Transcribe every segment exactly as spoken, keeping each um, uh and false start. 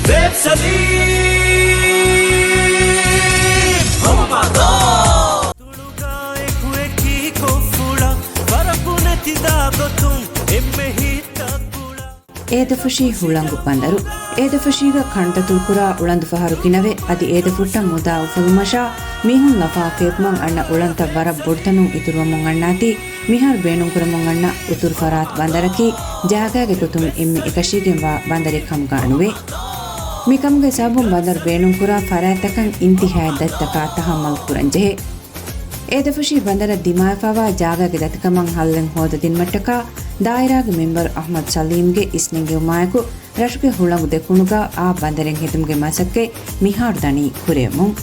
ވެބް ސަލީމް ހޮމަރޯ. ތުޅުގާއެކު އެކީ ކޮށްފުޅަށް ފަރަކު ނެތިދާ ގޮތުން އެންމެ ހިތްތައް ގުޅާ. އޭދަފުށީ ހުޅަނގު ބަނދަރު. އޭދަފުށީގަ ކަންތައްތުޅުކުރާ އުޅަނދު ފަހަރު ގިނަވެ، އަދި އޭދަފުއްޓަށް މުދާ އުފުލުމަށާ މީހުން ލަފާ ކޭޕުމަށް އަންނަ އުޅަނދުތައް ވަރަށް ބޮޑުތަނުން އިތުރުވަމުން އަންނާތީ، މިހާރު ބޭނުންކުރަމުން އަންނަ އުތުރު ފަރާތު ބަނދަރަކީ ޖާގައިގެ ގޮތުން އެންމެ އެކަށީގެންވާ ބަނދަރެއް ކަމުގަ އަނުވޭ. މިކަމުގެ ސަބަބުން ބަނދަރު ބޭނުންކުރާ ފަރާތްތަކަށް އިންތިހާއަށް ދަތިތަކާ ތަހައްމަލް ކުރަންޖެހޭ. އޭދަފުށީ ބަނދަރަށް ދިމާވެފައިވާ ޖާގައިގެ ދަތިކަމަށް ހައްލެއް ހޯދަދިނުމަށްޓަކާ ދާއިރާގެ މެމްބަރު އަޙްމަދު ސަލީމްގެ އިސްނެންގެވުމާއެކު، ރަށުގެ ހުޅަނގު ދެކުނުގަ އާ ބަނދަރެއް ހެދުމުގެ މަސައްކަތް މިހާރު ދަނީ ކުރެވެމުން.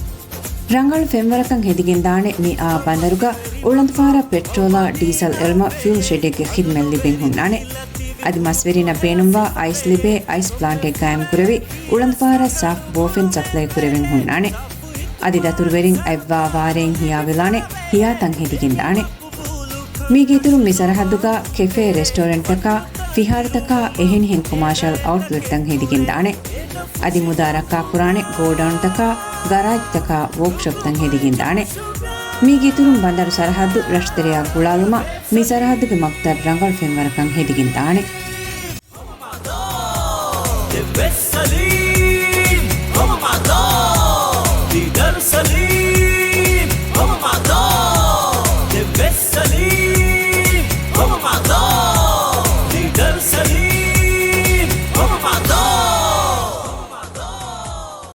ރަނގަޅު ފެންވަރަކަށް ހެދިގެންދާނެ މި އާ ބަނދަރުގަ އުޅަނދުފަހަރަށް ޕެޓްރޯލާ ޑީސަލް އެޅުމަށް ފިއުލް ޝެޑެއްގެ ޚިދުމަތް ލިބެން ހުންނާނެ. އަދި މަސްވެރިންނަށް ބޭނުންވާ އައިސް ލިބޭ އައިސް ޕްލާންޓެއް ގާއިމްކުރެވި، އުޅަނދުފަހަރަށް ސާފް ބޯފެން ސަޕްލައި ކުރެވެން ހުންނާނެ. އަދި ދަތުރުވެރިން އަތްވާ ވާރޭން ހިޔާވެލާނެ ހިޔާތައް ހެދިގެންދާނެ. މީގެ އިތުރުން މި ސަރަހައްދުގަ ކެފޭ، ރެސްޓޯރެންޓްތަކާ، ފިހާރަތަކާ، އެހެނިހެން ކޮމާޝަލް އައުޓްލެޓްތައް ހެދިގެންދާނެ. އަދި މުދާ ރައްކާކުރާނެ ގޯޑައުންތަކާ، ގަރާޖްތަކާ، ވޯކްޝޮޕްތައް ހެދިގެންދާނެ. މީގެ އިތުރުން ބަނދަރު ސަރަހައްދު ރަށުތެރެއާ ގުޅާލުމަށް މި ސަރަހައްދުގެ މަގުތައް ރަނގަޅު ފެންވަރަކަށް ހެދިގެންދާނެ.